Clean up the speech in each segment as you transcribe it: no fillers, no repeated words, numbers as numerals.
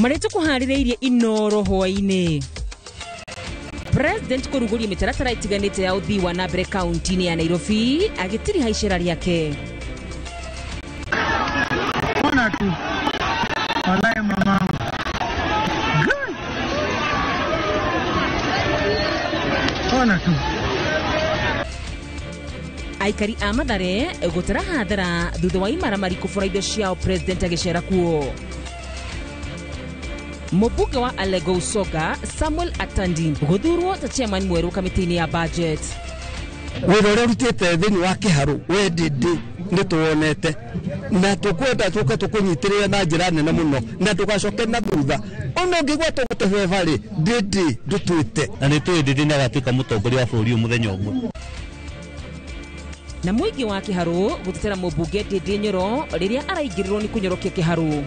Marĩa tũkũharĩrĩirie Inoro hwaĩ-inĩ. President kũrugũria mĩtaratara ĩtiganĩte ya ũthii wa na mbere kaunti-inĩ ya Nairobi agĩtiriha icera rĩake. Ona tu. Wallahi mamangu. Good. Ona tu. Aikari a Mathare gũtara hathara thutha wa imaramari kũbora indo ciao president agĩcera kuo. Mũmbunge wa Alego Usoga Samuel Atandi gũthurwo ta chairman mwerũ kamĩtĩ-inĩ ya budget. Wĩra ũrĩa ũrutĩte thĩinĩ wa kĩharũ we Ndindi nĩ tũwonete na tũkwenda tũke tũkũnyitĩrĩre na njĩra nene mũno na ndũgacoke na thutha ona ũngĩgwa tũgũte beba rĩ Ndindi ndũtwĩte na nĩ tũĩ Ndindi nĩ agatuĩka mũtongoria wa bũrũri ũyũ mũthenya ũmwe. Na mũingĩ wa kĩharũ gũtetera mũmbunge Ndindi Nyoro rĩrĩa araingĩrĩrwo nĩ kũnyorokia kĩharũ.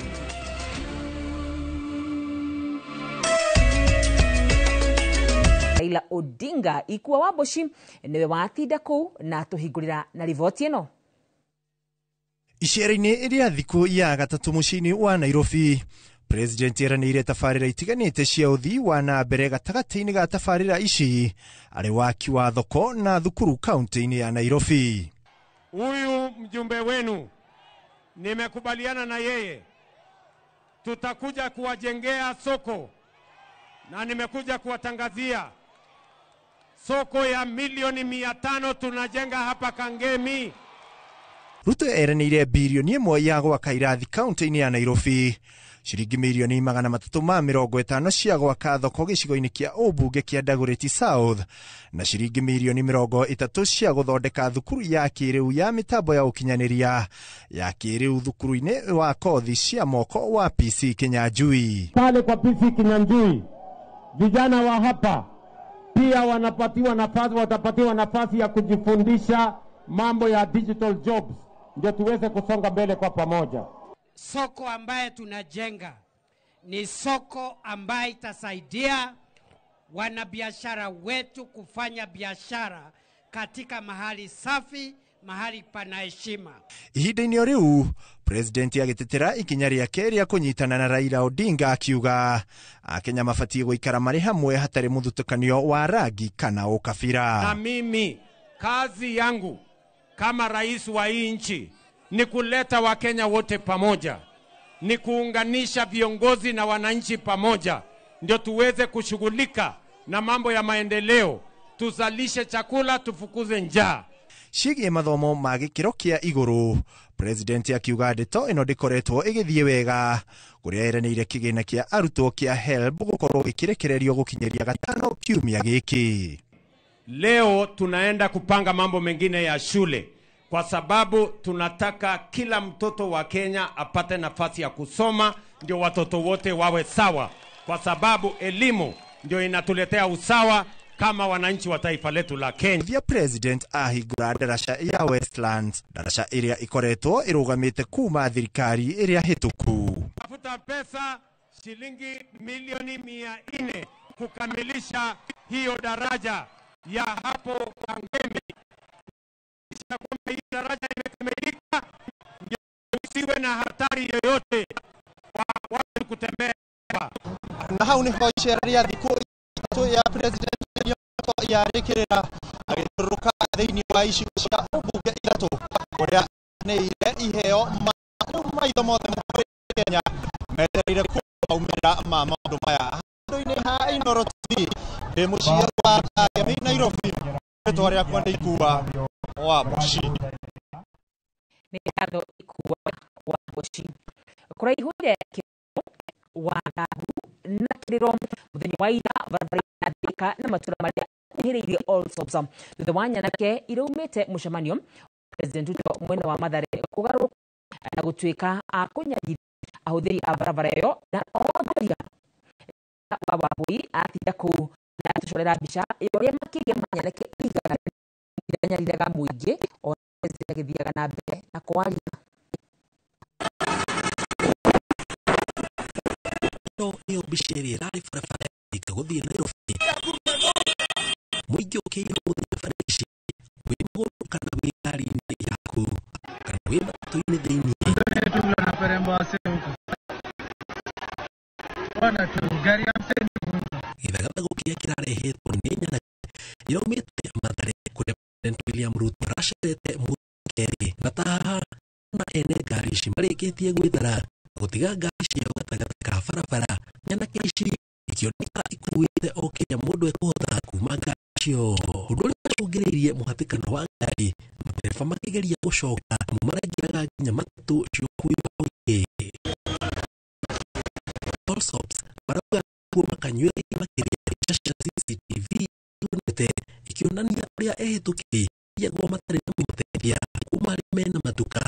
Raila Odinga Ikua wa Mboci niwe watinda kũu na tũhingũrĩra na riboti ĩno. Icera-inĩ rĩa thikũ ya gatatũ mũciĩ-inĩ wa Nairobi, President eranĩire tabarĩra itiganĩte cia ũthii wa na mbere gatagatĩ-inĩ ga tabarĩra ici arĩ waki wa thoko na thukuru kaunti-inĩ ya Nairobi. Huyu mjumbe wenu nimekubaliana na yeye, tutakuja kuwajengea soko na nimekuja kuwatangazia soko ya milioni 500 tunajenga hapa Kangemi. Ruto eranĩire birioni 1 ya gwaka irathi kaunti-inĩ ya Nairobi, ciringi mirioni 350 cia gwaka thoko gĩcigo-inĩ kĩa ũmbunge kĩa Dagoretti South na ciringi mirioni 30 cia gũthondeka thukuru ya kĩrĩu ya mĩtambo ya ũkinyanĩria ya kĩrĩu thukuru-inĩ wa kothi cia moko wa PC Kinyanjui. Pale kwa PC Kinyanjui vijana wa hapa pia wanapatiwa nafasi, watapatiwa nafasi ya kujifundisha mambo ya digital jobs ndio tuweze kusonga mbele kwa pamoja. Soko ambaye tunajenga ni soko ambaye itasaidia wanabiashara wetu kufanya biashara katika mahali safi, mahali pana heshima. Ihinda-inĩ o rĩu President agĩtetera ikinya rĩake rĩa kũnyitana na Raila Odinga akiuga Akenya mabatiĩ gũikara marĩ hamwe hatarĩ mũthutũkanio wa rangi kana ũkabira. Na mimi kazi yangu kama rais wa hii nchi ni kuleta Wakenya wote pamoja, ni kuunganisha viongozi na wananchi pamoja, ndio tuweze kushughulika na mambo ya maendeleo, tuzalishe chakula, tufukuze njaa. Ciĩgiĩ mathomo ma gĩkĩro kĩa igũrũ, President akiuga ndeto ĩno ndĩkoretwo ĩgĩthiĩ wega kũrĩa eranĩire kĩgĩna kĩa arutwo kĩa HELB gũkorwo gĩkĩrekererio gũkinyĩria gatano kiumia gĩkĩ. Leo tunaenda kupanga mambo mengine ya shule kwa sababu tunataka kila mtoto wa Kenya apate nafasi ya kusoma, ndio watoto wote wawe sawa, kwa sababu elimu ndio inatuletea usawa kama wananchi wa taifa letu la Kenya. Vya President ahingũra ndaraca ya Westlands, ndaraca ĩrĩa ĩkoretwo ĩrũgamĩte kuma thirikari ĩrĩa hĩtũku. Tafuta pesa shilingi milioni 400 kukamilisha hiyo daraja ya hapo Kangemi. Kwamba hii daraja imekamilika ndio usiwe na hatari yoyote kwa watu kutembea. Na hau niho icera rĩa thikũ ithatũ ya President yarĩkĩrĩra agĩthiũrũrũka thĩinĩ wa icigo cia ũmbunge ithatũ kũrĩa neire iheo maitho mothe ma Kenya metereire maumĩrĩra ma maũndũ maya. Handũ-inĩ ha Inooro TV ndĩ mũciĩ wa Kangemi Nairobi, rĩtwa rĩakwa nĩ Ikua wa Mboci. Nĩ ngatho Ikua wa Mboci. Kũraihũire wagagu na kĩrĩro mũthenya wa ira barabara ya Thika na matũra marĩa akuhĩrĩirie Allsops thutha wa nyanake iraumĩte mũcemanio President Ruto mwena wa Mathare kũgarũrũka na gũtuĩka a kũnyarira ahũthĩri a barabara ĩyo na ongoria wa Wambui atinda kũu na atũcorera mbica ya ũrĩa makĩria ma nyanake 100 iranyariraga mũingĩ o President agĩthiaga na mbere na kwaria. Ĩno nĩyo mbica ĩrĩa ĩrarĩ barabara ya Thika gũthiĩ Nairobi. Mũingĩ ũkĩire gũthiĩ bara ici wĩ magũrũ kana wĩ ngari-inĩ yaku kana wĩ matatũ-inĩ thĩinĩ. Ona tu ngari ya mseni. Gĩthagathago kĩrĩa kĩrarehetwo nĩ nyanake iraumĩte Mathare kũrĩa President William Ruto aracerete mũkerĩ na ta haha na ene ngari ici marĩkĩtie gwĩthara gũtiga ngari ciao gatagatĩ ka barabara. Nyanake ici ikĩoneka ikuĩte o kĩrĩa mũndũ ekũhota kuma ngari icio, ũndũ ũrĩa wacũngĩrĩirie mũhatĩkano wa ngari, matereba makĩgeria gũcoka amu maraingĩraga nginya matatũ cia ũkui wa mũingĩ. Allsops marauga kuo makanyuĩra makĩria mbica cia CCTV yonete ikĩonania ũrĩa ehĩtũkĩri yagwo matarĩ na mũteithia kuma arĩa mena matuka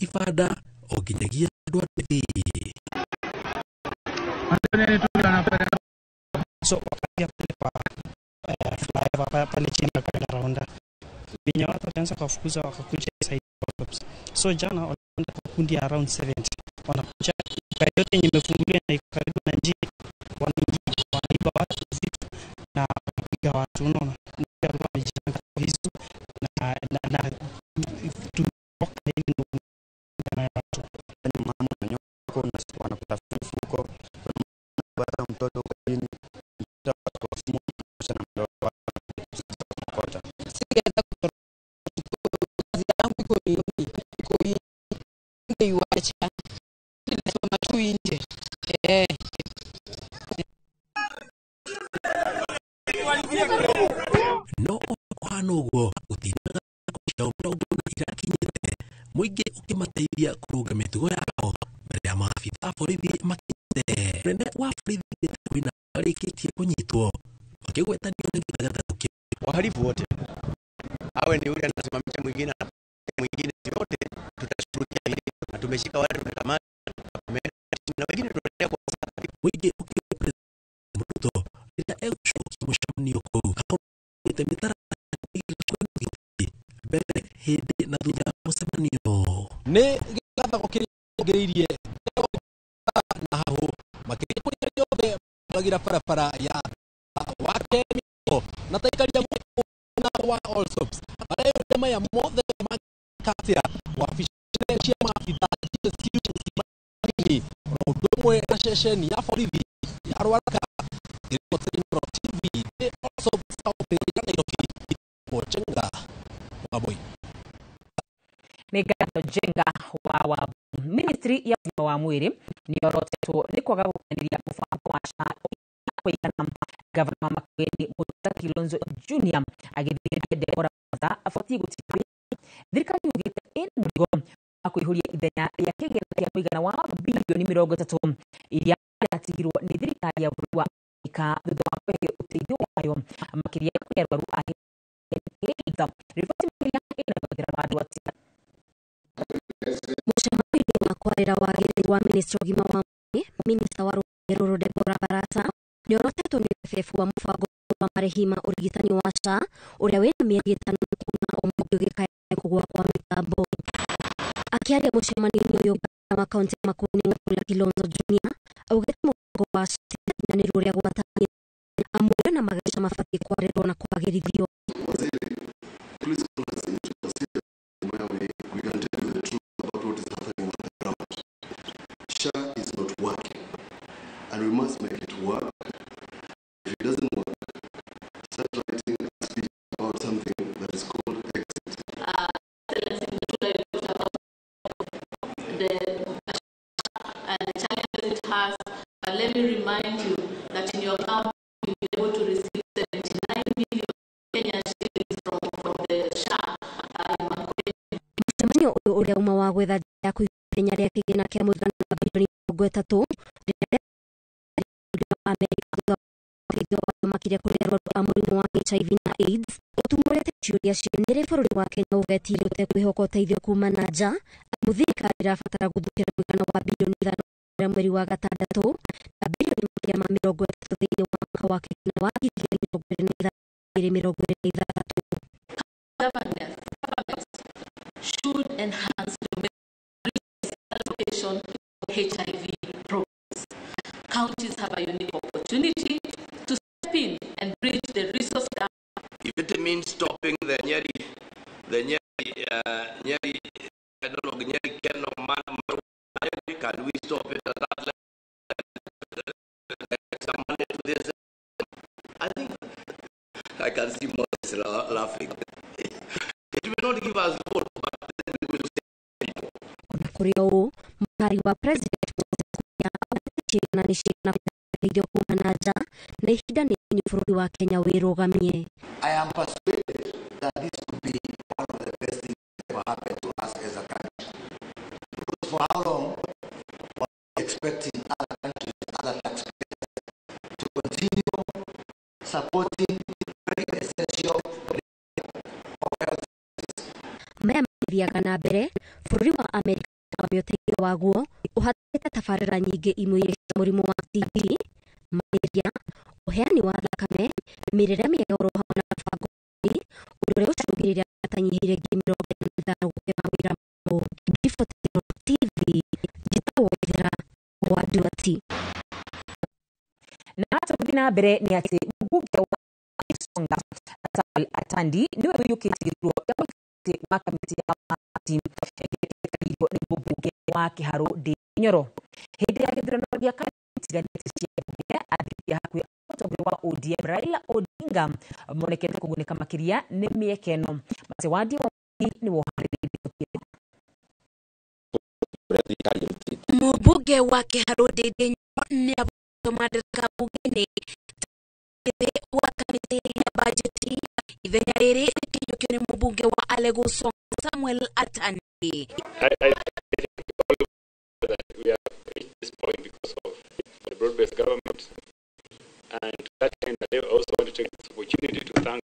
ibanda o nginyagia andũ a nduthi. So wakaja pale kwa flyover pale chini wakaenda raunda venye watu walianza kuwafukuza wakakuja side. So jana walienda kwa kundi ya around 70 wanakuja gari yote yenye imefunguliwa na iko karibu na njia, wanaingia wanaiba watu vitu na wanapiga watu, unaona. Alikuwa amejipanga kwa visu na tutoka hivi na watu mama na nyoko wanakutafuta mfuko, hata mtoto huko chini na mdogo kocha. Singeweza kutoroka, kazi yangu iko iko iwacha nasoma tu nje. No kũhana ũguo gũtinaga ciao 40 irakinyĩte mũingĩ ũkĩmateithia kũrũnga mĩtugo yao mbere ya maabitha a borithi makinyĩte. Mũnene wa borithi kwĩna marĩkĩtie kũnyitwo makĩgwetanio na gĩthagathago kĩu. Wahalifu wote awe ni yule anasimamisha mwingine na mwingine, wote tutashughulikia, na tumeshika wale tumekamata na wengine tunaendelea kwa mũingĩ ũkĩũria Ruto rĩrĩa egũcokia mũcemanio kũu akorwo mĩtaratara mbere hĩndĩ na thutha wa mũcemanio. Nĩ gĩthagathago kĩrĩa kĩongereirie na hahũ makĩria kũrĩ arĩa othe mahũthagĩra barabara ya wa Kemiko na taikaria na wa Allsops mareyũria maya mothe mangĩka wabici cia maabitha GSU o ũndũ ũmwe na ceceni ya borithi ya Rwaraka. Inooro TV nĩ Allsops kaũntĩ ya Nairobi. Njenga Wambui. Nĩ ngatho Njenga wa Ministry ya ũgima wa mwĩrĩ nĩ yorotetwo nĩ kwaga gũkinyanĩria mũbango wa SHA kũigana. Gavana wa Makueni Mutula Kilonzo Junior agĩthikĩrĩria Deborah Barasa abatiĩ gũtigĩrĩra thirikari yugĩte ĩna mũrigo wa kũihũria ithenya rĩa kĩgĩna kĩa mũigana wa bilioni 30 iria iratigirwo nĩ thirikari ya bũrũri wa Amerika thutha wa kweheria ũteithio wayo makĩria kũrĩ arwaru a HIV. Riboti makĩria ĩna andũ atia. Mũcemanio wa kwarĩra wagĩrĩru wa ministry wa ũgima wa mwĩrĩ, minista wa rũhonge rũrũ Deborah Barasa nĩorotetwo nĩ FF wa mũbango wa marĩhi ma ũrigitani wa SHA ũrĩa wĩna mĩeri 5 kuuma o mũingĩ ũgĩkaya kũgũa kwa mĩtambo. Akĩaria mũcemanio-inĩ ũyũ gavana wa kaũntĩ ya Makueni Mutula Kilonzo Junior augĩte mũbango wa SHA ti mũkinyanĩru ũrĩa gwatanyĩtwo amu na magaca mabatiĩ kwarĩrwo na kwagĩrithio. Please call us into a system where we can tell you the truth about what is happening on the ground. SHA is not working, and we must make it work. If it doesn't work, start writing a speech about something that is called exit. Excellency Mutula, you talked about the and the challenges it has, but let me remind you that in your county you'll be able to receive 79 million Kenyan shillings from the SHA in Makueni. Mũcemanio ũyũ ũrĩa uma wa gwetha njĩra ya kũihũria ithenya rĩa kĩgĩna kĩa mũigana wa bilioni 30 rĩrĩa wa Amerika thutha wa ũteithio wayo makĩria kũrĩ arwaru a mũrimũ wa HIV na AIDS ũtumũrĩte ciũria cia nĩrĩ bũrũri wa Kenya ũgetire ũtekwĩhoka ũteithio kuma na nja amu thirikari ĩrabatara gũthukĩra mũigana wa bilioni 5 mweri wa gatandatũ na bilioni makĩria ma 30 thĩinĩ wa mwaka wa kĩgĩna wa 2025-2026. Governments should enhance domestic allocation for HIV programs. Counties have a unique opportunity to step in and bridge the resource gap. If it means stopping the Nyeri, I don't know, Nyeri Keno, Man, can we stop it at that level? Mũtaari wa President Moses Kuria ciigana nĩ ciigana ũteithio kuma na nja na ihinda nĩ ikinyu bũrũri wa Kenya wĩrũgamie. I am persuaded that this could be one of the best things that ever happened to us as a country. Because for how long were we expecting other countries, other taxpayers to continue supporting very essential of health? Maya mathiaga na mbere bũrũri wa Amerika ũteithio waguo ũhatĩte tabarĩra nyingĩ imwe cia mũrimũ wa TB, malaria, ũheani wa thakame, mĩrĩre mĩega oro hamwe na mũbango ũndũ ũrĩa ũcũngĩrĩirie matanyihĩire 45,000 gũte mawĩra mao. Ngiri TV, njĩtagwo Waithera wa Nduati. Na tũgĩthiĩ na mbere nĩ atĩ mũmbunge wa Isonga Samuel Atandi nĩwe ũiyũkĩtie gĩturwa kĩa mũikarĩri wa kamĩtĩ ya bajeti ĩrĩa nĩ mũmbunge wa Kĩharũ Ndindi Nyoro. Hĩndĩ ya gĩthurano gĩa kamĩtĩ itiganĩte cia mbunge, athuri hakuhĩ a mũtongoria wa ODM Raila Odinga monekete kũgunĩka makĩria nĩ mĩeke ĩno. Matewandi wa nĩwe ũharĩrĩirie. Mũmbunge wa Kĩharũ Ndindi Nyoro nĩ abũtwo madaraka bunge-inĩ wa kamĩtĩ ya bajeti ithenya rĩrĩ rĩkĩiyũkio nĩ mũmbunge wa Alego Usonga Samuel Atandi. I think all that we have reached this point because of the broad-based government, and to that end, I also want to take this opportunity to thank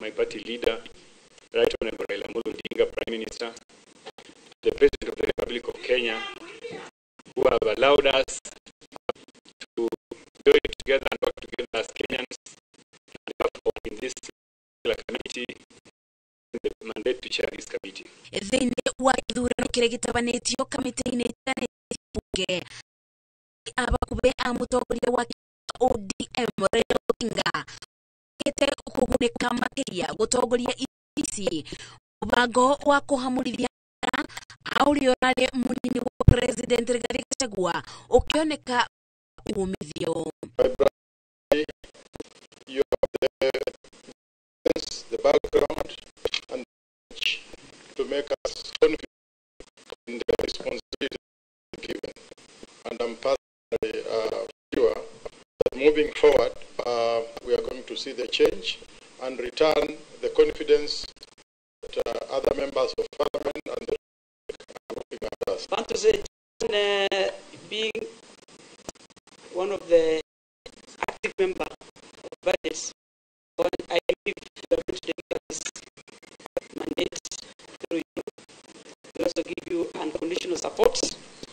my party leader, Right Honorable Raila Amolo Odinga, Prime Minister, the President of the Republic of Kenya, who have allowed us to join together and work together as Kenyans, and therefore in this committee, the mandate to chair this committee. Thĩinĩ wa gĩthurano kĩrĩa gĩtabanĩtio kamĩtĩ-inĩ itiganĩte bunge abakuhĩ a mũtongoria wa ODM Raila Odinga kĩte kũgunĩka makĩria gũtongoria ici mũbango wa kũhamũrithia a ũrĩa ũrarĩ mũnini wa President Rigathi Gachagua ũkĩoneka umithio. You have the background and to make us confident in the responsibility given. And I'm personally sure that moving forward, we are going to see the change and return the confidence that other members of parliament and the are looking at us. I want to say, being one of the active members of budgets, I believe we are going to deliver this mandate through you. We also give you unconditional support.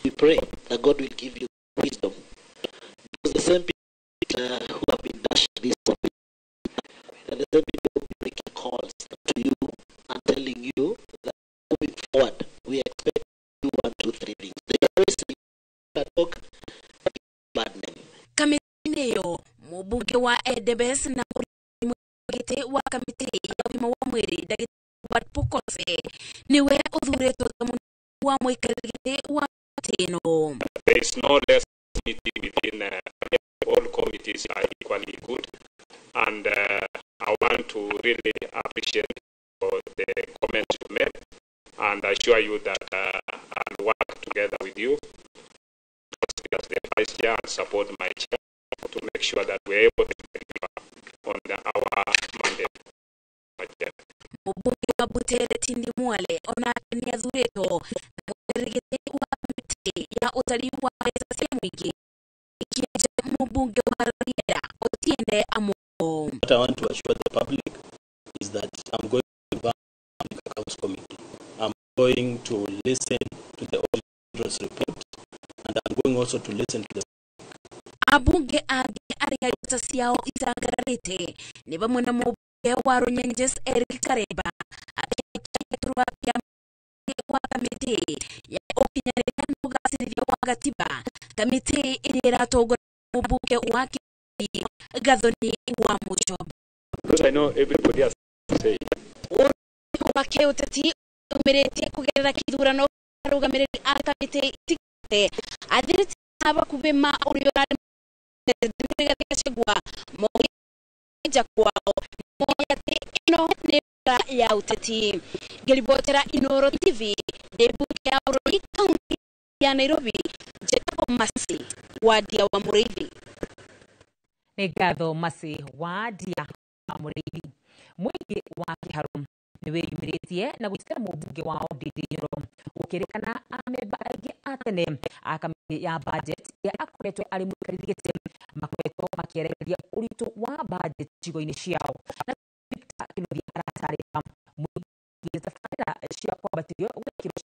We pray that God will give you wisdom. Because the same people who have been dashed this topic, and the same people who have been making calls to you and telling you that moving forward, we expect you 1, 2, 3 things. They always say that talk bad name. Kamĩtĩ-inĩ ĩyo mũmbunge wa Endebess na gĩtĩ wa kamĩtĩ ya ũgima wa mwĩrĩ ndagĩtarĩ Robert Pukose nĩwe ũthurĩtwo ta mũnene wa mũikarĩri gĩtĩ wa kamĩtĩ ĩno. There is no less unity within all committees are equally good, and I want to really appreciate for the comments you made and assure you that I'll work together with you as the vice chair and support my chair to make sure that we're able to deliver on our mandate. Mũmbunge wa Butere Tindi Mwale onake nĩ athurĩtwo ta mũikarĩri gĩtĩ wa kamĩtĩ ya ũtari wa mbeca cia mũingĩ ikĩenja mũmbunge wa Rarieda Otiende Amollo. What I want to assure the public is that I'm going to the Public Accounts Committee. I'm going to listen to the auditor's report, and I'm going also to listen to the Abunge angĩ arĩa njata ciao itangararĩte nĩ vamwe na mũmbunge wa Runyenjes Eric Karemba akĩikia gĩturwa kĩa wa kamĩtĩ ya ũkinyanĩria na ũgacĩrithia wa gatiba, kamĩtĩ ĩrĩa ĩratongoria mũmbunge wa Kisii Gathoni wa Muchomba. Because I know everybody has to say. Wa kĩũteti umĩrĩtie kũgerera kĩthurano arũgamĩrĩri a kamĩtĩ itiganĩte athirĩti abakuhĩ ma ũrĩa ũrarĩ Rigathi Gachagua moja kwao moja atĩ ĩno nĩ mbara ya ũteti. Ngĩribotera Inooro TV ndĩ mbunge ya bũrũri kaunti Ya Nairobi njĩtagwo Mercy Wandia wa Mũrĩithi. Nĩ ngatho Mercy Wandia wa Mũrĩithi. Mũingĩ wa Kĩharũ nĩ wĩyumĩrĩtie na gwĩtĩkĩra mũmbunge wao Ndindi Nyoro gũkĩrĩkana amemba aingĩ a tene a kamĩtĩ ya budget ĩrĩa akoretwo arĩ mũikarĩri gĩtĩ makoretwo makĩerereria ũritũ wa budget icigo-inĩ ciao. Na Victor Kĩnuthia aratarĩria mũingĩ tabarĩra cia kwambatĩrio gwĩkĩrwo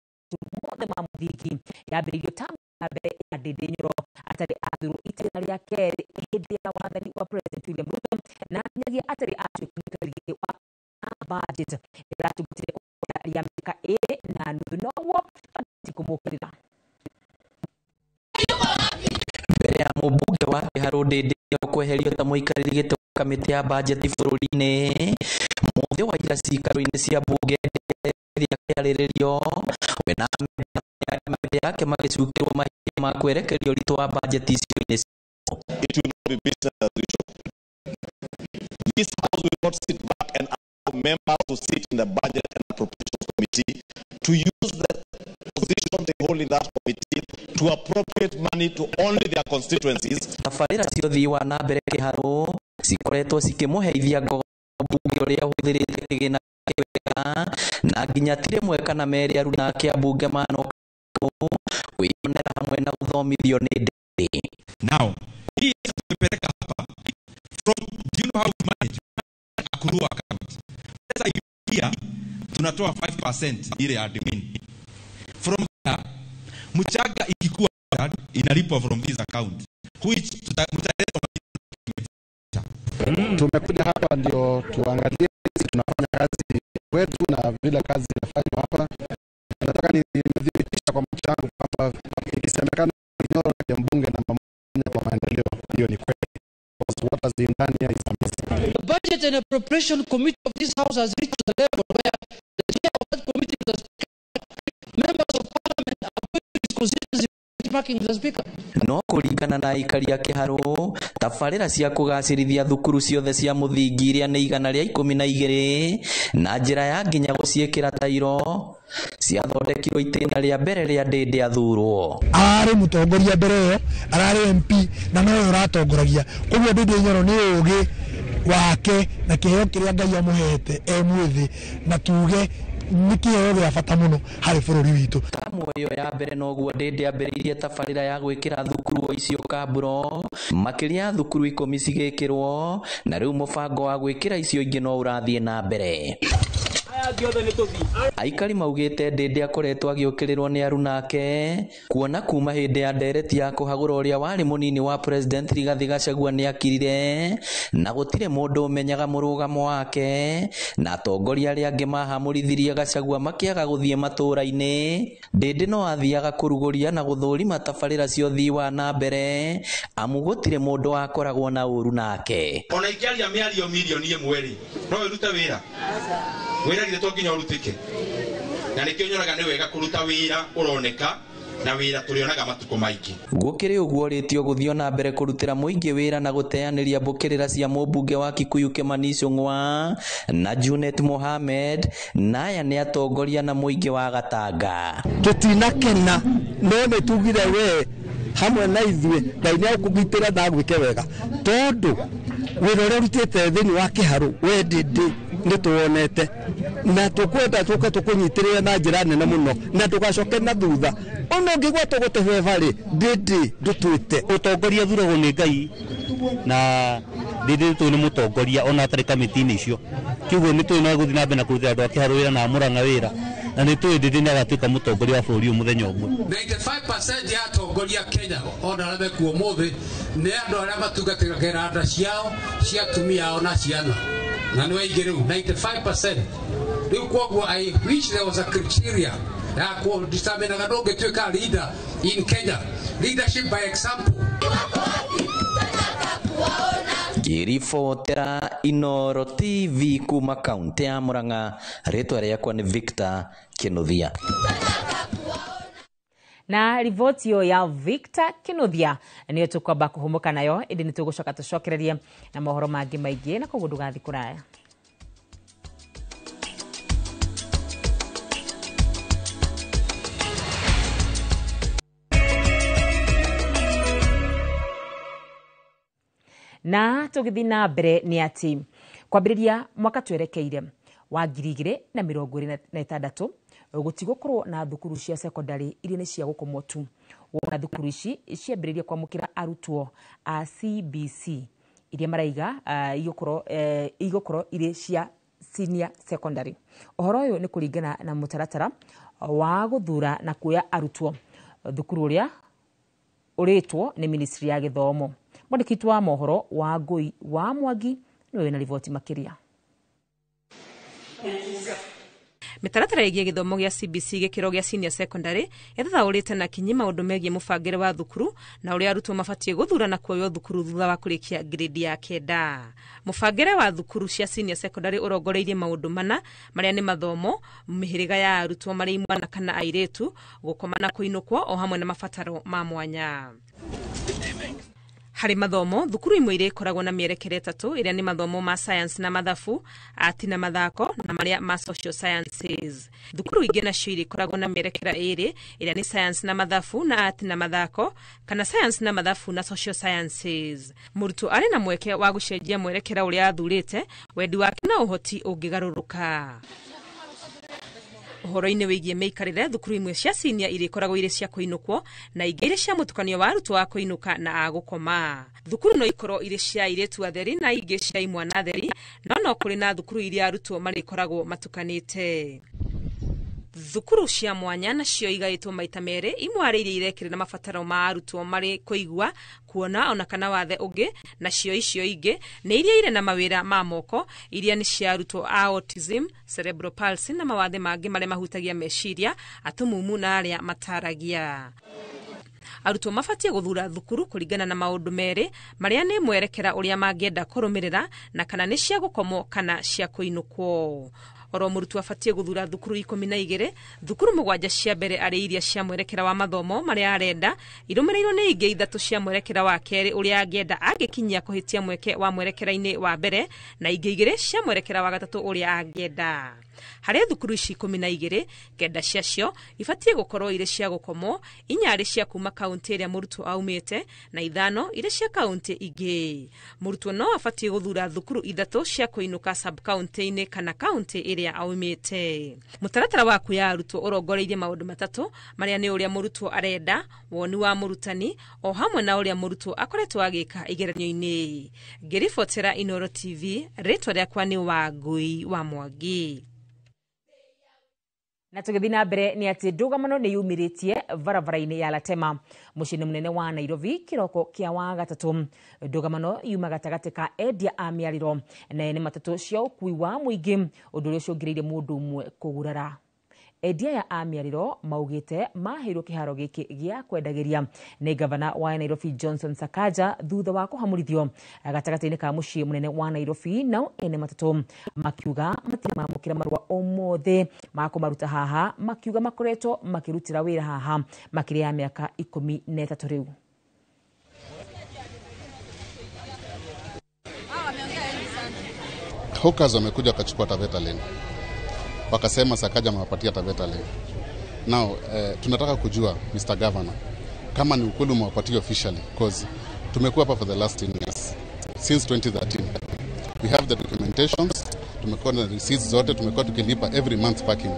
mothe ma mũthingi yambĩrĩirio tamu ya mbere ya Ndindi Nyoro atarĩ athurwo itĩna rĩa kerĩ hĩndĩ ya wathani wa President William Ruto na nginyagia atarĩ atuĩka mũikarĩri gĩtĩ wa budget ĩratungatire rĩa mĩaka 2.5 noguo ti kũmũkĩrĩra. Mbere ya mũmbunge wa Kĩharũ Ndindi Nyoro kweherio ta mũikarĩri gĩtĩ wa kamĩtĩ ya bajeti bũrũri-inĩ, mũthĩ wa ira ciikaro-inĩ cia mbunge kĩarĩrĩrio we na amemba yake magĩcukĩrwo mahinda ma kwerekeria ũritũ wa bajeti icigo-inĩ ciao. It will not be business as usual. This house will not sit back and allow members to sit in the budget and appropriations committee to use the position they hold in that committee to appropriate money to only their constituencies. Tabarĩra cia ũthii wa na mbere Kĩharũ cikoretwo cikĩmũheithia ngogo mbunge ũrĩa ũhũthĩrĩte kĩgĩna wega na nginya ti rĩmwe kana merĩ aruna ake a mbunge manoka kwĩyonera hamwe na gũthomithio nĩ Ndindi. Now, hii tumepeleka hapa from, do you know how we manage accrual account? Pesa ikiingia tunatoa 5% ile ya admin. From there, mchanga ikikuwa inalipwa from this account which mtaelezwa. Tumekuja hapa ndio tuangalie tunafanya kazi wetu na vile kazi inafanywa hapa. Nataka nidhibitisha kwa macho yangu kwamba ikisemekana Nyoro ni mbunge namba 1 kwa maendeleo, hiyo ni kweli. Because what has been done here is amazing. The Budget and Appropriation Committee of this house has reached the level where the chair of that committee, the speaker, members of parliament are going to his constituency marking the speaker. No kũringana na aikari a Kĩharũ, tabarĩra cia kũgacĩrithia thukuru ciothe cia mũthingi iria nĩ 112 na njĩra ya nginya gũciĩkĩra tairo ciathondekirwo itĩna rĩa mbere rĩa Ndindi athurwo. Ararĩ mũtongoria mbere ĩyo, ararĩ MP na nowe ũratongoragia. Koguo Ndindi Nyoro nĩ ũgĩ wake na kĩheo kĩrĩa Ngai amũhete e mwĩthĩ, na tuge nĩ kĩheo gĩa bata mũno harĩ bũrũri witũ. Tamu ĩyo ya mbere noguo Ndindi ambĩrĩirie tabarĩra ya gwĩkĩra thukuru icio kamburo, makĩria ya thukuru 10 cigĩkĩrwo, na rĩu mũbango wa gwĩkĩra icio ingĩ no ũrathiĩ na mbere. Aikari maugĩte Ndindi akoretwo agĩũkĩrĩrwo nĩ aruna ake kuona kuma hĩndĩ ya ndereti ya kũhagũra ũrĩa warĩ mũnini wa President Rigathi Gachagua nĩ akirire na gũtirĩ mũndũ ũmenyaga mũrũgamo wake, na atongoria arĩa angĩ mahamũrithirie Gachagua makĩaga gũthiĩ matũũra-inĩ. Ndindi no athiaga kũrugũria na gũthũrima tabarĩra cia ũthii wa na mbere amu gũtirĩ mũndũ wakoragwo na ũru nake. Ona ingĩaria mĩario mirioni 1 rĩ, no ĩrute wĩra wĩra githĩ to nginya ũrutĩke, na nĩkĩo nyonaga nĩ wega kũruta wĩra ũroneka na wĩra tũrĩonaga matukũ maingĩ. Gũkĩrĩ ũguo rĩtio gũthiĩ na mbere kũrutĩra mũingĩ wĩra na gũteanĩria mbũkĩrĩra cia mũmbunge wa Kikuyu Kimani Ichung'wa na Junet Mohamed, na aya nĩ atongoria na mũingĩ wa Gatanga. Tũtinakena no nĩ tugire we hamwe na ithuĩ Ngai nĩ agũkũgitĩra na agwĩke wega, tondũ wĩra ũrĩa ũrutĩte thĩinĩ wa Kĩharũ we Ndindi nĩ tuwonete na tũkwenda tũke tũkũnyitĩrĩre na njĩra nene mũno na ndũgacoke na thutha. Ona ũngĩgwa tũgũte beba rĩ, Ndindi ndũtwĩte. Ũtongoria thuragwo nĩ Ngai na Ndindi tũĩ nĩ mũtongoria ona atarĩ kamĩtĩ-inĩ icio, kĩguo nĩ tũĩ no egũthiĩ na mbere na kũrutĩra andũ a Kĩharũ wĩra na a Mũrang'a wĩra, na nĩ tũĩ Ndindi nĩ agatuĩka mũtongoria wa bũrũri ũyũ mũthenya ũmwe. 95% ya atongoria Kenya ona arĩa mekuo ũmũthĩ nĩ andũ arĩa matungatagĩra nda ciao cia atumia ao na ciana, na nĩ aingĩ rĩu 95%. Rĩu kwoguo I wish there was a criteria ya kũdeterminaga ndũngĩtuĩka leader in Kenya, leadership by example. Ngĩribotera Inooro TV kuma kaunti ya Murang'a, rĩtwa rĩakwa nĩ Victor Kinuthia. Na riboti ĩyo ya Victor Kinuthia nĩyo tũkwamba kũhũmũka nayo, ĩndĩ nĩ tũgũcoka tũcokererie na mohoro mangĩ maingĩ, na koguo ndũgathiĩ kũraya. Na tũgĩthiĩ na mbere nĩ atĩ kwambĩrĩria mwaka twerekeire wa 2026 gũtigũkorwo na thukuru cia secondary iria nĩ cia gũkomwo tu. Wona thukuru ici ciambĩrĩria kwamũkĩra arutwo a CBC iria maraiga igũkorwo irĩ cia senior secondary. Ũhoro ũyũ nĩ kũringana na mũtaratara wa gũthura na kuoya arutwo thukuru ũrĩa ũrĩtwo nĩ ministry ya gĩthomo. Mwandĩki wa mohoro wa Ngũi wa Mwangi nĩwe wĩna riboti makĩria. Mĩtaratara ĩgiĩ gĩthomo gĩa CBC gĩkĩro gĩa senior secondary ĩthathaũrĩte na kinyi maũndũ megiĩ mũbangĩre wa thukuru na ũrĩa arutwo mabatiĩ gũthura na kuoywo thukuru thutha wa kũrĩkia grade ya 9. Mũbangĩre wa thukuru cia senior secondary ũrongoreirie maũndũ mana marĩa nĩ mathomo, mĩhĩrĩga ya arutwo marĩ imwana kana airĩtu, gũkoma na kũinũkwo o hamwe na mabataro ma mwanya. Harĩ mathomo, thukuru imwe iria ikoragwo na mĩerekera ĩtatũ ĩrĩa nĩ mathomo ma science na mathabu, art na mathako na marĩa ma social sciences. Thukuru ingĩ nacio iria ikoragwo na mĩerekera ĩrĩ ĩrĩa nĩ science na mathabu na art na mathako kana science na mathabu na social sciences. Mũrutwo arĩ na mweke wa gũcenjia mwerekera ũrĩa athurĩte, wendi wake na ũhoti ũngĩgarũrũka. Ũhoro-inĩ wĩgiĩ mĩikarĩre, thukuru imwe cia senior iria ikoragwo irĩ cia kũinũkwo na ingĩ irĩ cia mũtukanio wa arutwo a kũinũka na a gũkoma. Thukuru no ikorwo irĩ cia airĩtu atheri na ingĩ cia imwana atheri, no no kũrĩ na thukuru iria arutwo marĩkoragwo matukanĩte. Thukuru cia mwanya nacio igaĩtwo maita merĩ, imwe arĩ iria irekĩrĩra mabataro ma arutwo marĩ kũigua, kuona ona kana wathe ũngĩ, nacio icio ingĩ nĩ iria irĩ na mawĩra ma moko, iria nĩ cia arutwo a autism, cerebral palsy na mawathe mangĩ marĩa mahutagia meciria, atumumu na arĩa mataragia. Arutwo mabatiĩ gũthura thukuru kũringana na maũndũ merĩ marĩa nĩ mwerekera ũrĩa mangĩenda kũrũmĩrĩra na kana nĩ cia gũkomwo kana cia kũinũkwo. Oro mũrutwo abatiĩ gũthura thukuru 12, thukuru 7 cia mbere arĩ iria cia mwerekera wa mathomo marĩa arenda, irũmĩrĩirwo nĩ ingĩ 3 cia mwerekera wa kerĩ ũrĩa angĩenda angĩkinyia kũhĩtia mweke wa mwerekera-inĩ wa mbere, na ingĩ 2 cia mwerekera wa gatatũ ũrĩa angĩenda. Harĩ thukuru ici 12, 9 ciacio ibatiĩ gũkorwo irĩ cia gũkomwo, 4 arĩ cia kuma kaunti ĩrĩa mũrutwo aumĩte na 5 irĩ cia kaunti ingĩ. Mũrutwo no abatiĩ gũthura thukuru 3 cia kũinũka sub-county-inĩ kana kaunti ĩrĩa aumĩte. Mũtaratara wa kuoya arutwo ũrongoreirie maũndũ matatũ marĩa nĩ ũrĩa mũrutwo arenda, woni wa mũrutani o hamwe na ũrĩa mũrutwo akoretwo agĩka igeranio-inĩ. Ngĩribotera Inooro TV, rĩtwa rĩakwa nĩ Wangũi wa Mwangi. Na tũgĩthiĩ na mbere nĩ atĩ ndũgamano nĩ yumĩrĩtie barabara-inĩ ya Latema mũciĩ-inĩ mũnene wa Nairobi kĩroko kĩa Wagatatũ. Ndũgamano yuma gatagatĩ ka endia a mĩarĩro na ene matatũ cia ũkui wa mũingĩ, ũndũ ũrĩa ũcũngĩrĩirie mũndũ ũmwe kũgurara. Endia aya a mĩarĩro maugĩte maheirwo kĩharo gĩkĩ gĩa kwendagĩria nĩ gavana wa Nairobi Johnson Sakaja thutha wa kũhamũrithio gatagatĩ-inĩ ka mũciĩ mũnene wa Nairobi, nao ene matatũ makiuga matirĩ mamũkĩra marũa o mothe ma kũmaruta haha, makiuga makoretwo makĩrutĩra wĩra haha makĩria ya mĩaka 13 rĩu. Hawkers wamekuja wakachukua Taveta Lane, wakasema Sakaja amewapatia Taveta Lane. Now tunataka kujua Mr. Governor kama ni ukweli umewapatia officially, because tumekuwa hapa for the last 10 years since 2013. We have the documentations, tumekuwa na receipts zote, tumekuwa tukilipa every month parking,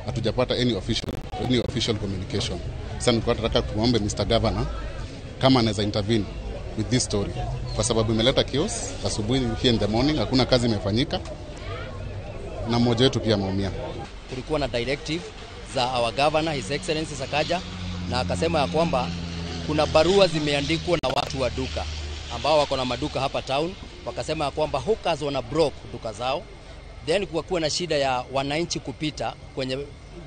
hatujapata any official communication. Sasa nilikuwa nataka tuombe Mr. Governor kama anaweza intervene with this story, kwa sababu imeleta chaos asubuhi here in the morning, hakuna kazi imefanyika na mmoja wetu pia ameumia. Kulikuwa na directive za our governor His Excellency Sakaja, na akasema ya kwamba kuna barua zimeandikwa na watu wa duka ambao wako na maduka hapa town, wakasema ya kwamba hawkers wana block duka zao, then kuwa na shida ya wananchi kupita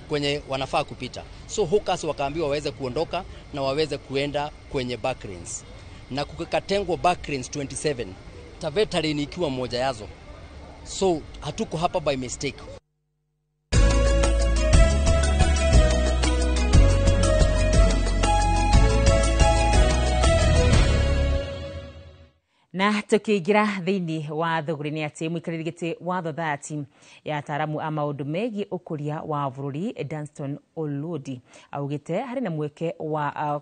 kwenye wanafaa kupita, so hawkers wakaambiwa waweze kuondoka na waweze kuenda kwenye backlanes, na kukatengwa backlanes 27, Taveta Lane ikiwa moja yazo. So hatuko hapa by mistake. Na Na tukiingira thiini wa thuguri ni ati muikariri giti wa thothati ya ataramu a maundu megie ukuria wa bururi Danston Olodi augite hari na mweke wa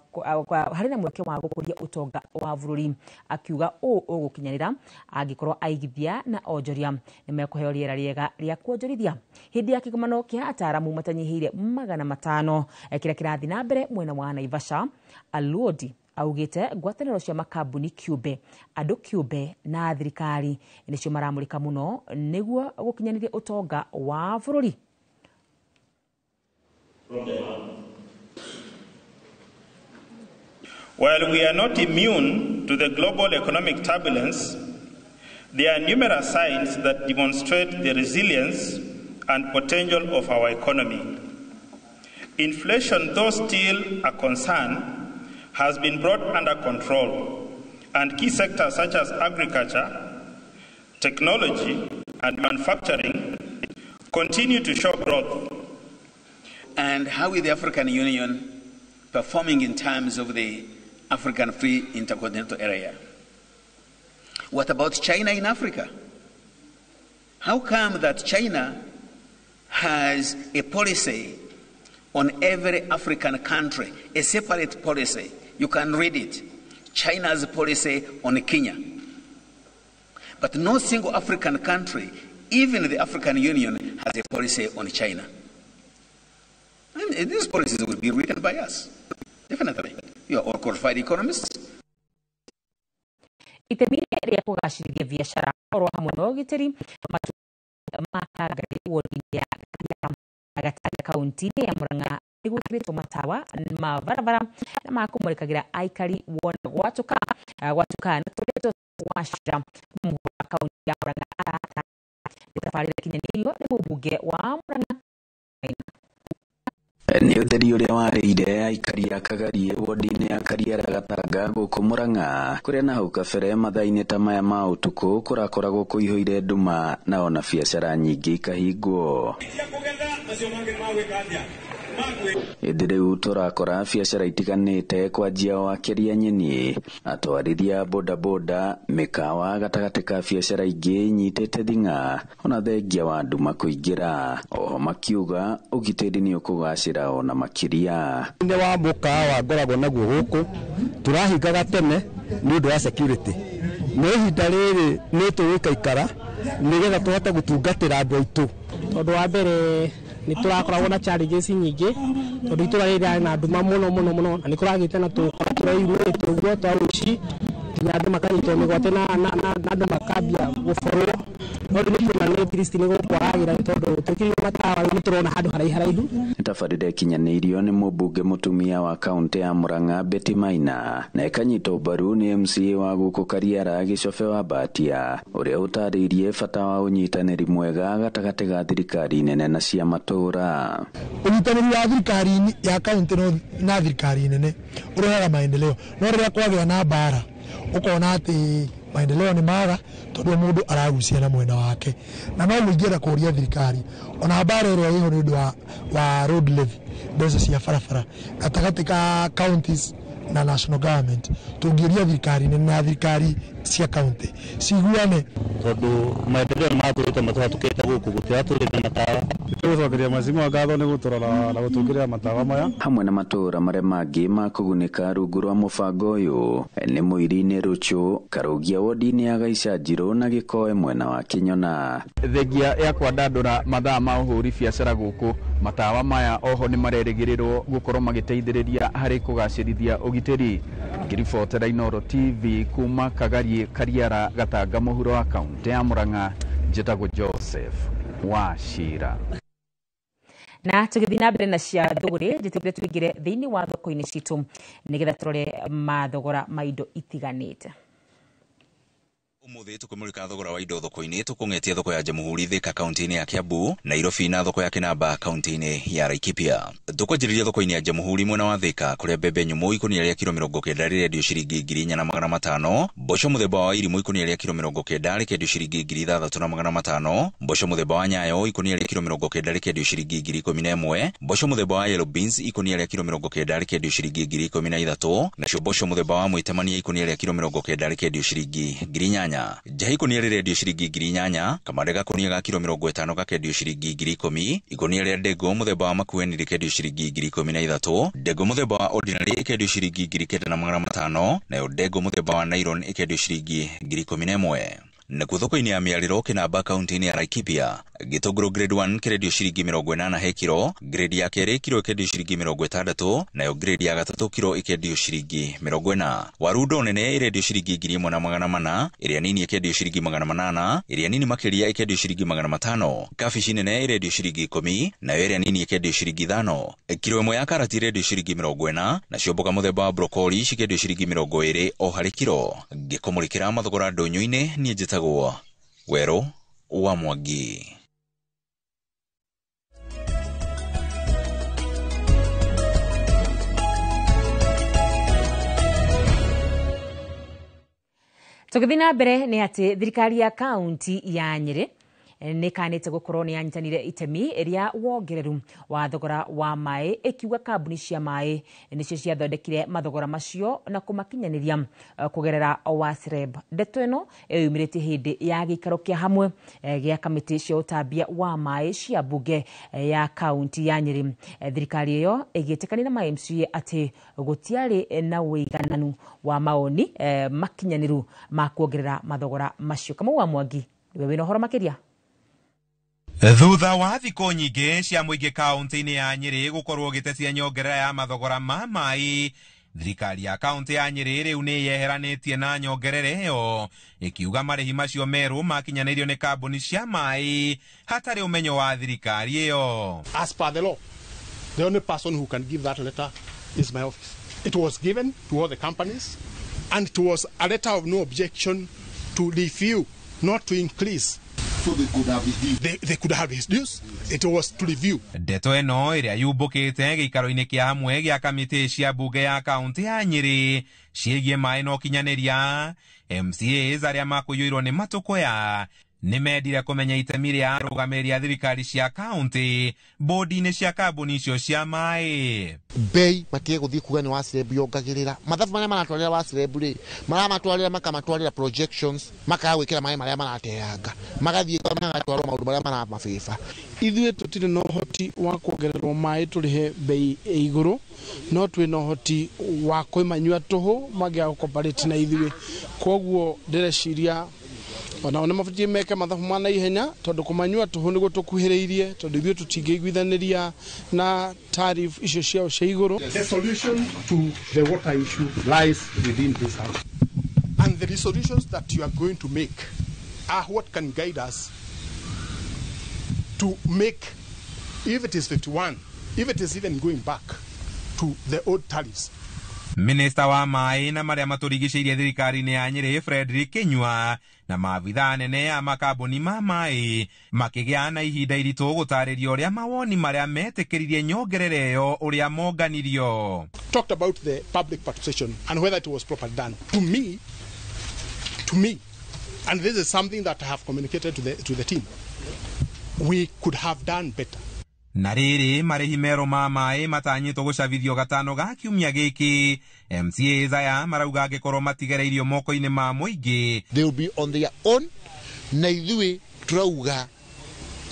gukuria utonga wa bururi, akiuga uu ugukinyanira angikorwo aigithia na onjoria ni mekuheo riera riega ria kuonjorithia. Hindi ya kigomano kia ataramu matanyihiire 500 kiria kirathi na mbere mwena wa Naivasha, Alodi augite ngwatanĩro cia makambuni kĩũmbe, andũ kĩũmbe na thirikari nĩcio maramũrĩka mũno nĩguo gũkinyanĩria ũtonga wa bũrũri. While we are not immune to the global economic turbulence, there are numerous signs that demonstrate the resilience and potential of our economy. Inflation, though still a concern, has been brought under control, and key sectors such as agriculture, technology, and manufacturing continue to show growth. And how is the African Union performing in terms of the African Free Intercontinental Area? What about China in Africa? How come that China has a policy on every African country, a separate policy? You can read it. China's policy on Kenya. But no single African country, even the African Union, has a policy on China. And these policies will be written by us, definitely. You are all qualified economists. Itemi rĩa kũgacĩrithia biacara oro hamwe na ũgitĩri ma Kangari wodi ya Gatanga kaunti-inĩ ya Murang'a nĩgwĩkĩrĩtwo matawa ma barabara na ma kũmũrĩkagĩra aikari wona gwatuka na tũrĩa wacira mũhuro wa kaunti ya Murang'a arata tabarĩra ĩkinyanĩirio nĩ mũmbunge wa Murang'a. Nĩ ũtheri ũrĩa warĩire aikari a Kagarie wodi-inĩ ya Kariara Gatanga gũkũ Murang'a, kũrĩa na hau kabere mathaa-inĩ ta maya ma ũtukũ kũrakoragwo kũihũire nduma na ona biacara nyingĩ ikahingwo. Ĩndĩ rĩu tũrakora biacara itiganĩte kwanjia o akĩria nyeni, atwarithia bodaboda, mĩkawa gatagatĩ ka biacara ingĩ inyitĩte thing'a ona thengia wa nduma kũingĩra. Oho makiuga ũgitĩri nĩ ũkũgacĩra ona makĩria. Nĩ wa mũkawa ngoragwo naguo gũkũ tũrahingaga tene nĩ ũndũ wa security, no ihinda rĩrĩ nĩ tũgũikaikara nĩgetha tũhote gũtungatĩra andũ aitũ. Tondũ wa mbere nĩ tũrakoragwo na challenges nyingĩ tondũ itũra rĩrĩ rĩarĩ na nduma mũno mũno mũno, na nĩ kũragĩte na tũkora tũreyumĩrĩte ũguo twa ũici nginya andũ makanyitwo mĩgwate na andũ makambia gũborwo. No rĩu nĩ tuona nĩ at least nĩ gũkwagagĩra tondũ twĩkĩrĩirwo matawa rĩu nĩ tũrona handũ haraihu haraihu. Tabarĩra ĩkinyanĩirio nĩ mũmbunge mũtumia wa kaunti ya Murang'a Betty Maina na ĩkanyitwo mbaru nĩ MCA wa gũkũ Kariara Gĩcobe wa Mbatia ũrĩa ũtarĩirie bata wa ũnyitanĩri mwega gatagatĩ ga thirikari nene na cia matũũra. Ũnyitanĩri wa thirikari ya kaunti na thirikari nene ũrehaga maendeleo, no rĩrĩa kwagĩa na mbara ũkona atĩ maendeleo nĩ maga tondũ mũndũ aragucia na mwena wake, na no mũingĩra kũria thirikari ona mbara ĩrĩa ĩho nĩ ũndũ wa road levy, mbeca cia barabara gatagatĩ ka counties na national government, tũngĩũria thirikari nene na thirikari cia county ciguane tondũ maendeleo nĩ matũrĩte matũhatũkĩte gũkũ gũtiratũrĩte matawa. Tũgũcokeria mheshimiwa ngatho nĩ gũtũrora na gũtũngĩrĩra matawa maya. Hamwe na matũũra marĩa mangĩ ma kũgunĩka rungu rwa mũbango ũyũ nĩ Mũiri-inĩ Rũchũ, Karũgia wodi-inĩ ya Gaicanjirũ na Gĩkoe mwena wa Kĩnyona. Thengia ya kwandandũra mathaa ma ũhũri biacara gũkũ, matawa maya oho nĩ marerĩgĩrĩrwo gũkorwo magĩteithĩrĩria harĩ kũgacĩrithia ũgitĩri. Ngĩribotera Inooro TV kuma Kagarie Kariara Gatanga mũhuro wa kaunti ya Murang'a, njĩtagwo Joseph Wachira. Na tũgĩthiĩ na mbere na cia thũgũrĩ, njĩtĩkĩre tũingĩre thĩinĩ wa thoko-inĩ citũ nĩgetha tũrore mathogora ma indo itiganĩte. Umuthi tukumurika thogora wa indo thoko-inĩ tukung'etie thoko ya Jamhuri Thika kaunti-inĩ ya Kiambu, Nairobi na thoko ya Kinamba kaunti-inĩ ya Laikipia. Tukwanjĩrĩria thoko-inĩ ya Jamhuri mwena wa Thika kũrĩa mbembe nyũmũ ikũnia rĩa kiro 90 rĩrendio ciringi 4,500, mboco mũthemba wa irimũ ikũnia rĩa kiro 90 rĩkendio ciringi 6,500, mboco mũthemba wa nyayo ikũnia rĩa kiro 90 rĩkendio ciringi 11,000, mboco mũthemba wa yellow beans ikũnia rĩa kiro 90 rĩkendio ciringi 13,000, nacio mboco mũthemba wa mwĩtemania ikũnia rĩa kiro 90 rĩkendio ciringi 8,000. Njahi ikũnia rĩrendio ciringi 8,000, kamande gakũnia ga kiro 50 gakendio ciringi 10,000, ikũnia rĩa ndengũ mũthemba wa makueni rĩkendio ciringi 13,000, ndengũ mũthemba wa ordinary ĩkendio ciringi 9,500, nayo ndengũ mũthemba wa nylon ĩkendio ciringi 11,000. Nakuo thoko-inĩ ya Mĩarĩro Kinamba kaunti-inĩ ya Laikipia, gĩtũngũrũ grade 1 kĩrendio ciringi 80 he kiro, grade ya kerĩ kiro ĩkendio ciringi 60, nayo grade ya gatatũ kiro ĩkendio ciringi 40. Waru ndoo nene ĩrendio ciringi 1,400, ĩrĩa nini ĩkendio ciringi 800, ĩrĩa nini makĩria ĩkendio ciringi 500. Kabici nene ĩrendio ciringi 10, nayo ĩrĩa nini ĩkendio ciringi 5. Kiro ĩmwe ya karati ĩrendio ciringi 40, nacio mboga mũthemba wa brokoli cikendio ciringi 20 o harĩ kiro. Ngĩkũmũrĩkĩra mathogora ndũnyũ-inĩ, niĩ njĩtagwo Werũ wa Mwangi. Tũgĩthiĩ na mbere nĩ atĩ thirikari ya kaunti ya Nyĩrĩ nĩ kanĩte gũkorwo nĩ yanyitanire itemi rĩa wongereru wa thogora wa maĩ, ĩkiuga kambuni cia maĩ nĩcio ciathondekire mathogora macio na kũmakinyanĩria kũgerera WASREB. Ndeto ĩno ĩyumĩrĩtie hĩndĩ ya gĩikaro kĩa hamwe gĩa kamĩtĩ cia ũtambia wa maĩ cia mbunge ya kaunti ya Nyĩrĩ. Thirikari ĩyo ĩgĩtĩkanĩra na ma MCA atĩ gũtiarĩ na ũigananu wa maoni makinyanĩru ma kuongerera mathogora macio. Kamau wa Mwangi nĩwe wĩna ũhoro makĩria. Thutha wa thikũ nyingĩ cia mũingĩ kaunti-inĩ ya Nyĩrĩ gũkorwo gĩtetia nyongerera ya mathogora ma maĩ, thirikari ya kaunti ya Nyĩrĩ rĩu nĩ yeheranĩtie na nyongerera ĩyo, ĩkiuga marĩhi macio merũ makinyanĩirio nĩ kambuni cia maĩ hatarĩ ũmenyo wa thirikari ĩyo. As per the law, the only person who can give that letter is my office. It was given to all the companies and it was a letter of no objection to review, not to increase. So they could have reduced. They could have reduced. It was to review. Ndeto ĩno ĩrĩa yumbũkĩte gĩikaro-inĩ kĩa hamwe gĩa kamĩtĩ cia mbunge ya kaunti ya Nyĩrĩ ciĩgiĩ maĩ na ũkinyanĩria, MCAs arĩa makũiyũirwo nĩ matũkũya nĩ mendire kũmenya itemi rĩa arũgamĩrĩri a thirikari cia kaunti bodi-inĩ cia kambuni icio cia maĩ. Bei matige gũthiĩ kuga nĩ WASREB yongagĩrĩra mathabu marĩa maratwarĩra WASREB rĩ, maramatwarĩra makamatwarĩra projections, makaga gwĩkĩra maĩ marĩa marateanga, magathiĩ magatwarwo maũndũ marĩa maramabĩba. Ithuĩ tũtirĩ na ũhoti wa kuongererwo maĩ tũrĩhe bei ĩ igũrũ, no twĩ na ũhoti wa kwĩmanyua tũhũ mangĩaga gũ-cooperate na ithuĩ. Koguo ndĩreciria onao nĩ mabatiĩ meke mathabu ma naihenya, tondũ kũmanyua tũhũ nĩguo tũkuhĩrĩirie, tondũ ithuĩ tũtingĩiguithanĩria na tariff icio ciao cia igũrũ. The solution to the water issue lies within this house. And the resolutions that you are going to make are what can guide us to make, if it is 51, if it is even going back to the old tariffs. Minista wa maĩ na marĩa matũrigicĩirie thirikari-inĩ ya Nyĩrĩ Frederick Kinyua na maabithaa anene a makambuni ma maĩ makĩgĩa na ihinda iritũ gũtarĩria ũrĩa mawoni marĩa metĩkĩririe nyongerera ĩyo ũrĩa monganirio. Talked about the public participation and whether it was properly done. To me, and this is something that I have communicated to the team, we could have done better. Na rĩrĩ marĩhi merũ ma maĩ matanyĩtwo gũcabithio gatano ga kiumia gĩkĩ, MCAs aya marauga angĩkorwo matigereirio moko-inĩ ma mũingĩ, they will be on their own. Na ithuĩ tũrauga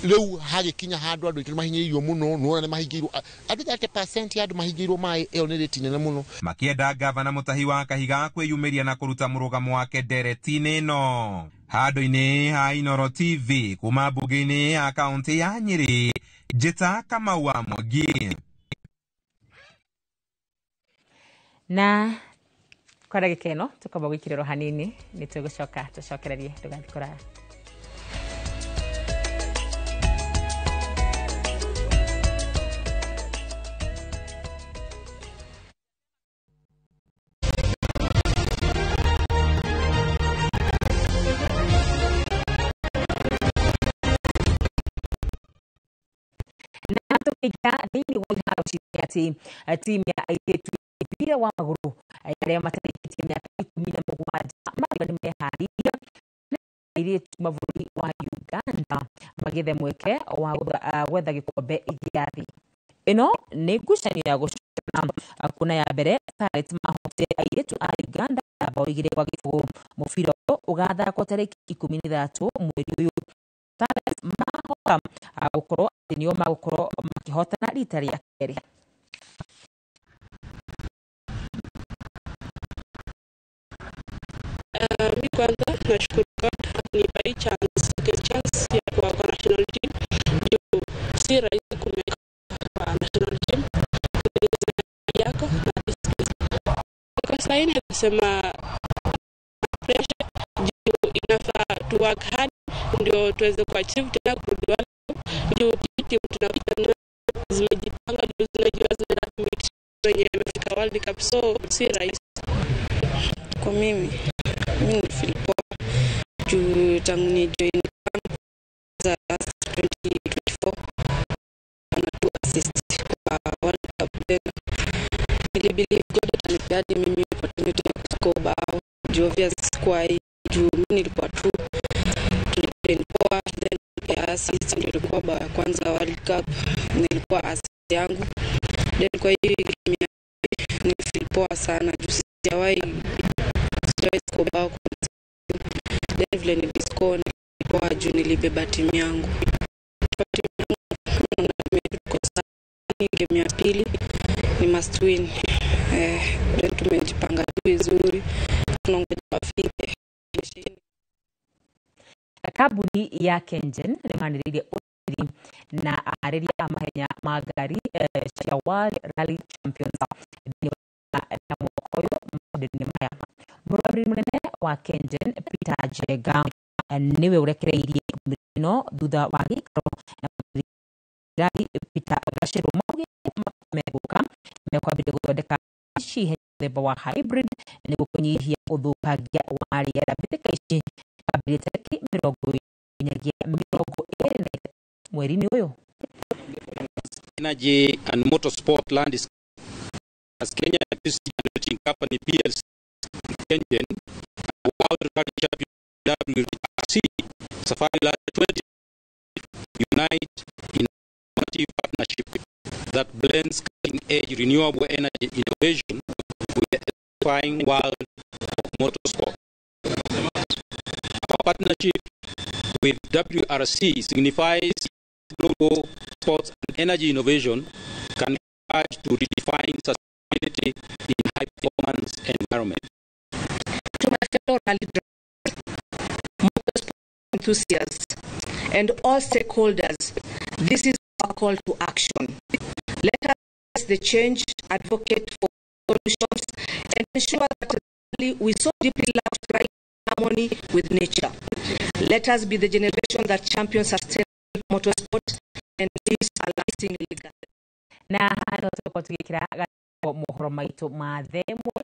rĩu hagĩkinya handũ andũ aitũ nĩmahinyĩrĩirio mũno, nĩwona nĩmahingĩirwo andũ 30% ya andũ mahingĩirwo maĩ, ĩyo nĩ rĩti nene mũno. Makĩenda gavana Mutahi wa Kahiga kwĩyumĩria na kũruta mũrũgamo wake ndereti-inĩ ĩno. Handũ-inĩ ha Inooro TV kuma mbunge-inĩ ya kaunti ya Nyĩrĩ, Njĩta Kamau wa Mwangi. Na kwa ndagĩka ĩno tũkamba gwĩkĩrĩrwo hanini, nĩ tũgũcoka tũcokererie, ndũgathiĩ kũraya. Tukiingira thiini wa iharo citũ ati timu ya airĩtu mpira wa magũrũ arĩa matarĩkĩtie mĩaka 17 marĩa nĩ meharĩirie airĩtu mabũrũri wa Uganda magĩethe mweke wa gwetha gĩkombe gĩa thĩ. Ĩno nĩ ngucanio ya gũcokana kuna ya mbere Starlets mahotire airĩtu a Uganda bao 2-0. Mũbira ũyũ ũgathakwo tarĩki 13 mweri ũyũ. Starlets mahota gũkorwo atĩ nĩo magũkorwo makĩhotana rita rĩa kerĩ. Mi kwanza nashukuru God kunipa hii chance, second chance ya kuwa kwa national team. Juu si rahisi kumeka kwa national team yako na discipline. Kwa sasa nasema pressure juu inafaa to work hard ndio tuweze kuachieve tena kurudi World Cup. Juu timu tunapita zimejipanga juu zinajua zinaenda kumeet wenye wamefika World Cup, so si rahisi. Kwa mimi nilifeel poa juu tangu ni join camp za 2024 na 2 assist kwa World Cup. Then nilibelieve God atanipea hadi mimi opportunity ya kuscore bao juu obvious sikuwa hii juu mimi nilikuwa tu tulitrain poa, then ya assist ndio ilikuwa bao ya kwanza World Cup, nilikuwa assist yangu. Then kwa hii game nilifeel poa sana juu sijawahi score bao. Then vile niliscore nilikuwa juu nilibeba timu yangu. Game ya pili ni must win. Then tumejipanga vizuri, tunangoja wafike. Kambuni ya Kengen nĩmanĩrĩirie ũtheri na aharĩria a mahenya ma ngari cia World Rally Champions thĩinĩ wa mwaka ũyũ maũndũ-inĩ maya. Mũrũgamĩrĩri mũnene wa Kengen Peter Njenga nĩwe ũrekereirie ndũmĩrĩri ĩno thutha wa gĩikaro na Rally Peter Gacheru maugĩte megũka mekwambĩrĩria gũthondeka ici ihenya mũthemba wa hybrid nĩguo kũnyihia ũthũkangia wa rĩera. Mbĩtĩka ici kwambĩrĩria tarĩki 23 mweri-inĩ ũyũ. Energy and Motorsport Land is as Kenya Electricity Generating Company PLC Kengen and World Rally Champion WRC Safari Rally 20 unite in a innovative partnership that blends cutting-edge renewable energy innovation with the electrifying world of motorsport. Our partnership with WRC signifies global sports and energy innovation can be urged to redefine sustainability in high-performance environment. To my fellow rally drivers, motorsport enthusiasts, and all stakeholders, this is our call to action. Let us the change, advocate for solutions, and ensure that we so deeply love to thrive in harmony with nature. Let us be the generation that champions sustainable motorsport and leaves a lasting legacy. Na haha no tũkorwo tũgĩkĩra mohoro maitũ ma themwe.